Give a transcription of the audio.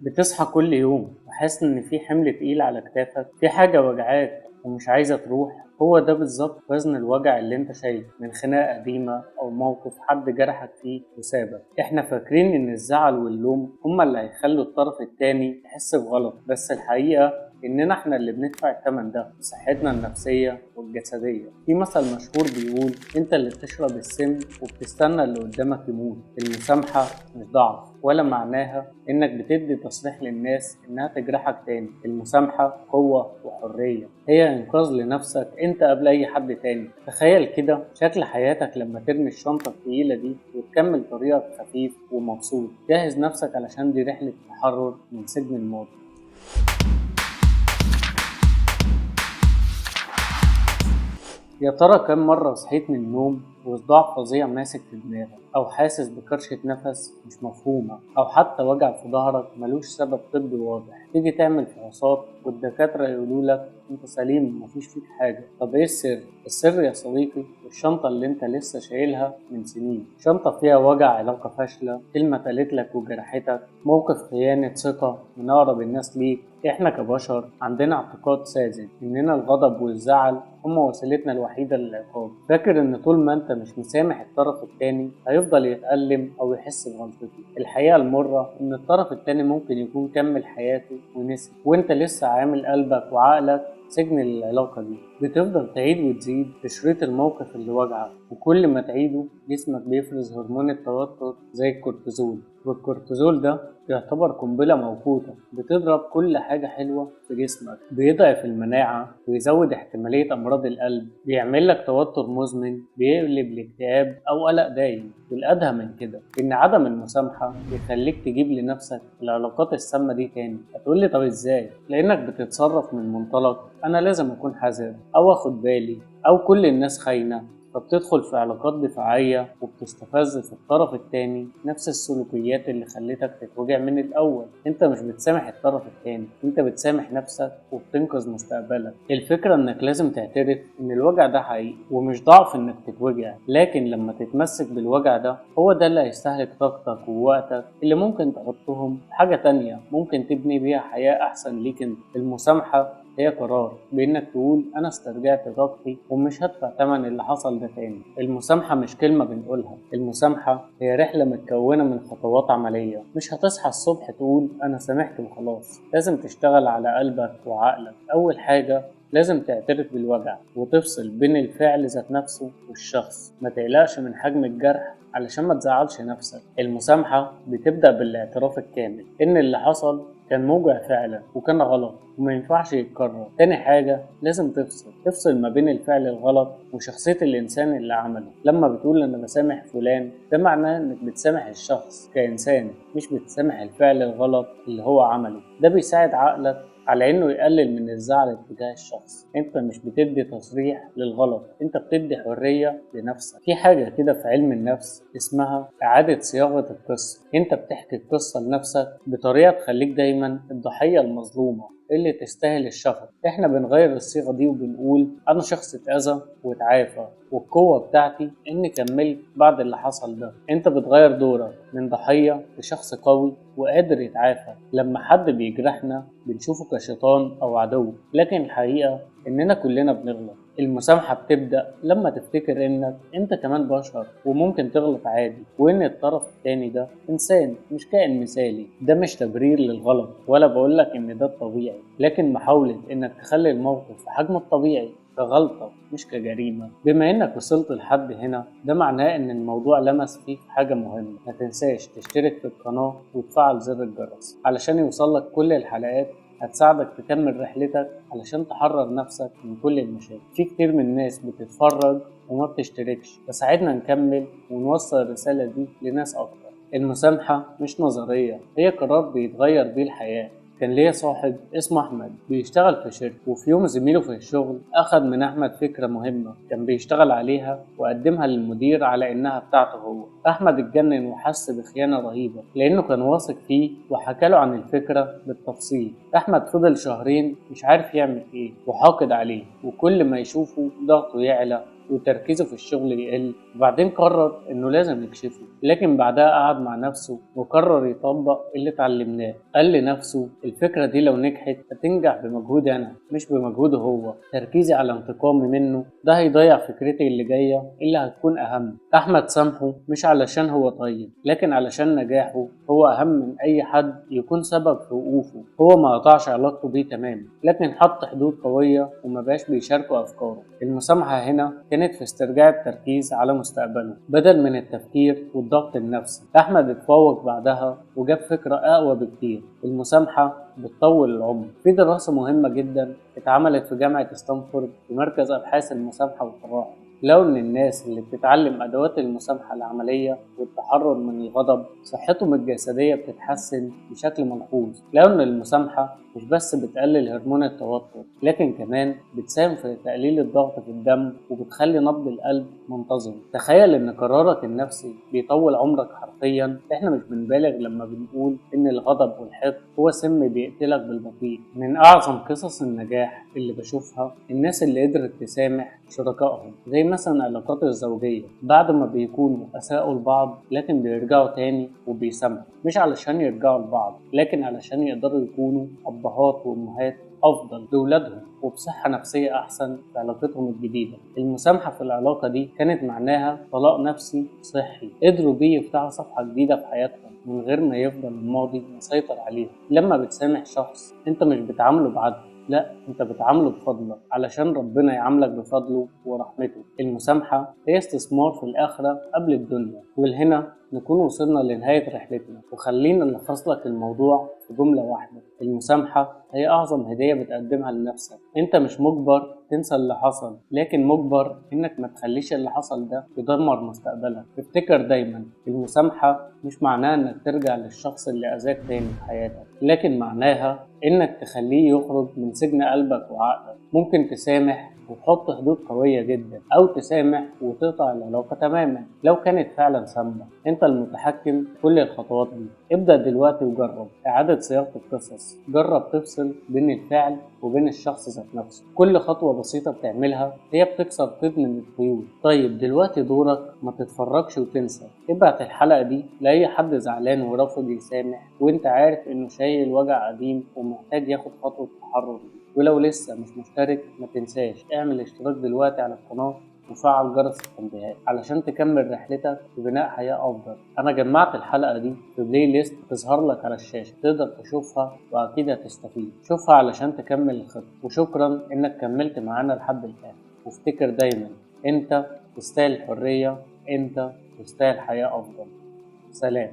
بتصحى كل يوم وحاسس إن في حمل تقيل على كتافك، في حاجة وجعاك ومش عايزة تروح. هو ده بالظبط وزن الوجع اللي انت شايله من خناقة قديمة أو موقف حد جرحك فيه وسابك. احنا فاكرين إن الزعل واللوم هما اللي هيخلوا الطرف التاني يحس بغلط، بس الحقيقة إننا احنا اللي بندفع الثمن ده بصحتنا النفسية والجسدية. في مثل مشهور بيقول انت اللي بتشرب السم وبتستنى اللي قدامك يموت. المسامحة مش ضعف ولا معناها انك بتدي تصريح للناس انها تجرحك تاني. المسامحة قوة وحرية، هي انقاذ لنفسك انت قبل اي حد تاني. تخيل كده شكل حياتك لما ترمي الشنطة التقيلة دي وتكمل طريقك خفيف ومبسوط. جهز نفسك علشان دي رحلة تحرر من سجن الماضي. يا ترى كم مرة صحيت من النوم وصداع فظيع ماسك في دماغك، أو حاسس بكرشة نفس مش مفهومة، أو حتى وجع في ظهرك ملوش سبب طبي واضح؟ تيجي تعمل فحوصات والدكاترة يقولوا لك أنت سليم ومفيش فيك حاجة. طب إيه السر؟ السر يا صديقي الشنطة اللي أنت لسه شايلها من سنين، شنطة فيها وجع علاقة فاشلة، كلمة اتقالت لك وجرحتك، موقف خيانة ثقة من أقرب الناس ليك. إحنا كبشر عندنا اعتقاد ساذج إننا الغضب والزعل هما وسيلتنا الوحيدة للعقاب. فاكر إن طول ما أنت مش مسامح الطرف التاني هيفضل يتألم أو يحس بغلطته. الحقيقة المرة إن الطرف التاني ممكن يكون كمل حياته ونسي، وإنت لسه عامل قلبك وعقلك سجن للعلاقة دي. بتفضل تعيد وتزيد في شريط الموقف اللي وجعك، وكل ما تعيده جسمك بيفرز هرمون التوتر زي الكورتيزول، والكورتيزول ده يعتبر قنبلة موقوتة بتضرب كل حاجة حلوة في جسمك، بيضعف المناعة ويزود احتمالية أمراض القلب، بيعمل لك توتر مزمن، بيقلب لاكتئاب أو قلق دايم. والأدهى من كده إن عدم المسامحة بيخليك تجيب لنفسك العلاقات السامة دي تاني. هتقولي طب إزاي؟ لأنك بتتصرف من منطلق أنا لازم أكون حذر أو أخد بالي أو كل الناس خاينة، فبتدخل في علاقات دفاعية وبتستفز في الطرف التاني نفس السلوكيات اللي خلتك تتوجع من الأول. انت مش بتسامح الطرف التاني، انت بتسامح نفسك وبتنقذ مستقبلك. الفكرة انك لازم تعترف ان الوجع ده حقيقي ومش ضعف انك تتوجع، لكن لما تتمسك بالوجع ده هو ده اللي هيستهلك طاقتك ووقتك اللي ممكن تحطهم في حاجة تانية ممكن تبني بيها حياة أحسن ليك انت. المسامحة هي قرار بإنك تقول أنا استرجعت طاقتي ومش هدفع تمن اللي حصل ده تاني. المسامحة مش كلمة بنقولها، المسامحة هي رحلة متكونة من خطوات عملية. مش هتصحى الصبح تقول أنا سامحت وخلاص، لازم تشتغل على قلبك وعقلك. أول حاجة لازم تعترف بالوجع وتفصل بين الفعل ذات نفسه والشخص. ما تقلقش من حجم الجرح علشان ما تزعلش نفسك. المسامحة بتبدأ بالاعتراف الكامل إن اللي حصل كان موجع فعلا وكان غلط وما ينفعش يتكرر. تاني حاجة لازم تفصل ما بين الفعل الغلط وشخصية الإنسان اللي عمله. لما بتقول أنا بسامح فلان، ده معناه إنك بتسامح الشخص كإنسان، مش بتسامح الفعل الغلط اللي هو عمله. ده بيساعد عقلك على إنه يقلل من الزعل اتجاه الشخص. أنت مش بتدي تصريح للغلط، أنت بتدي حرية لنفسك. في حاجة كده في علم النفس اسمها إعادة صياغة القصة. أنت بتحكي القصة لنفسك بطريقة تخليك دايما الضحية المظلومة اللي تستاهل الشفقة. احنا بنغير الصيغة دي وبنقول انا شخص اتأذى واتعافى، والقوة بتاعتي اني كملت بعد اللي حصل ده. انت بتغير دورك من ضحية لشخص قوي وقادر يتعافى. لما حد بيجرحنا بنشوفه كشيطان او عدو، لكن الحقيقة اننا كلنا بنغلط. المسامحة بتبدأ لما تفتكر انك انت كمان بشر وممكن تغلط عادي، وان الطرف التاني ده انسان مش كائن مثالي. ده مش تبرير للغلط ولا بقولك ان ده الطبيعي، لكن محاولة انك تخلي الموقف في حجمه الطبيعي كغلطة مش كجريمة. بما انك وصلت لحد هنا ده معناه ان الموضوع لمس فيك حاجة مهمة. ما تنساش تشترك في القناة وتفعل زر الجرس علشان يوصلك كل الحلقات هتساعدك تكمل رحلتك علشان تحرر نفسك من كل المشاكل. في كتير من الناس بتتفرج وما بتشتركش، فساعدنا نكمل ونوصل الرسالة دي لناس أكتر. المسامحة مش نظرية، هي قرار بيتغير بيه الحياة. كان ليا صاحب اسمه أحمد بيشتغل في شركة، وفي يوم زميله في الشغل أخد من أحمد فكرة مهمة كان بيشتغل عليها وقدمها للمدير على إنها بتاعته هو. أحمد اتجنن وحس بخيانة رهيبة لأنه كان واثق فيه وحكى له عن الفكرة بالتفصيل. أحمد فضل شهرين مش عارف يعمل إيه وحاقد عليه، وكل ما يشوفه ضغطه يعلى وتركيزه في الشغل يقل. وبعدين قرر إنه لازم يكشفه، لكن بعدها قعد مع نفسه وقرر يطبق اللي اتعلمناه. قال لنفسه الفكرة دي لو نجحت هتنجح بمجهودي أنا مش بمجهوده هو، تركيزي على انتقامي منه ده هيضيع فكرتي اللي جاية اللي هتكون أهم. أحمد سامحه مش علشان هو طيب، لكن علشان نجاحه هو أهم من أي حد يكون سبب في وقوفه. هو ما قطعش علاقته بيه تماما، لكن حط حدود قوية وما بقاش بيشاركه أفكاره. المسامحة هنا كانت في استرجاع التركيز على مستقبله بدل من التفكير والضغط النفسي. أحمد اتفوق بعدها وجاب فكرة أقوى بكتير. المسامحة بتطول العمر. في دراسة مهمة جدا اتعملت في جامعة ستانفورد في مركز أبحاث المسامحة والتراحم، لو إن الناس اللي بتتعلم أدوات المسامحة العملية والتحرر من الغضب صحتهم الجسدية بتتحسن بشكل ملحوظ. لو إن المسامحة مش بس بتقلل هرمون التوتر، لكن كمان بتساهم في تقليل الضغط في الدم وبتخلي نبض القلب منتظم. تخيل إن قرارك النفسي بيطول عمرك حرفيا. إحنا مش بنبالغ لما بنقول إن الغضب والحقد هو سم بيقتلك بالبطيء. من أعظم قصص النجاح اللي بشوفها الناس اللي قدرت تسامح شركائهم، زي مثلا العلاقات الزوجية بعد ما بيكونوا أساءوا لبعض لكن بيرجعوا تاني وبيسامحوا، مش علشان يرجعوا لبعض لكن علشان يقدروا يكونوا أبهات وأمهات أفضل لأولادهم وبصحة نفسية أحسن في علاقتهم الجديدة. المسامحة في العلاقة دي كانت معناها طلاق نفسي صحي قدروا بيه يفتحوا صفحة جديدة في حياتهم من غير ما يفضل الماضي مسيطر عليهم. لما بتسامح شخص أنت مش بتعامله بعدل، لا انت بتعامله بفضلك علشان ربنا يعاملك بفضله ورحمته. المسامحة هي استثمار في الآخرة قبل الدنيا. ولهنا نكون وصلنا لنهاية رحلتنا، وخلينا نلخص لك الموضوع في جملة واحدة: المسامحة هي أعظم هدية بتقدمها لنفسك. انت مش مجبر تنسى اللي حصل، لكن مجبر انك ما تخليش اللي حصل ده يدمر مستقبلك. افتكر دايما المسامحة مش معناها انك ترجع للشخص اللي أذاك تاني في حياتك، لكن معناها انك تخليه يخرج من سجن قلبك وعقلك. ممكن تسامح وتحط حدود قوية جدا، أو تسامح وتقطع العلاقة تماما لو كانت فعلا سامة. أنت المتحكم في كل الخطوات دي. ابدأ دلوقتي وجرب إعادة صياغة القصص. جرب تفصل بين الفعل وبين الشخص ذات نفسه. كل خطوة بسيطة بتعملها هي بتكسر قيد من القيود. طيب دلوقتي دورك، ما تتفرجش وتنسى. ابعت الحلقة دي لأي حد زعلان ورافض يسامح وانت عارف انه شايل وجع قديم ومحتاج ياخد خطوة التحرر دي. ولو لسه مش مشترك ما تنساش اعمل اشتراك دلوقتي على القناة وفعل جرس التنبيهات علشان تكمل رحلتك في بناء حياة أفضل. أنا جمعت الحلقة دي في playlist تظهر لك على الشاشة، تقدر تشوفها وأكيد هتستفيد. شوفها علشان تكمل الخطة. وشكرا إنك كملت معانا لحد الآن. وافتكر دايما أنت تستاهل الحرية، أنت تستاهل حياة أفضل. سلام.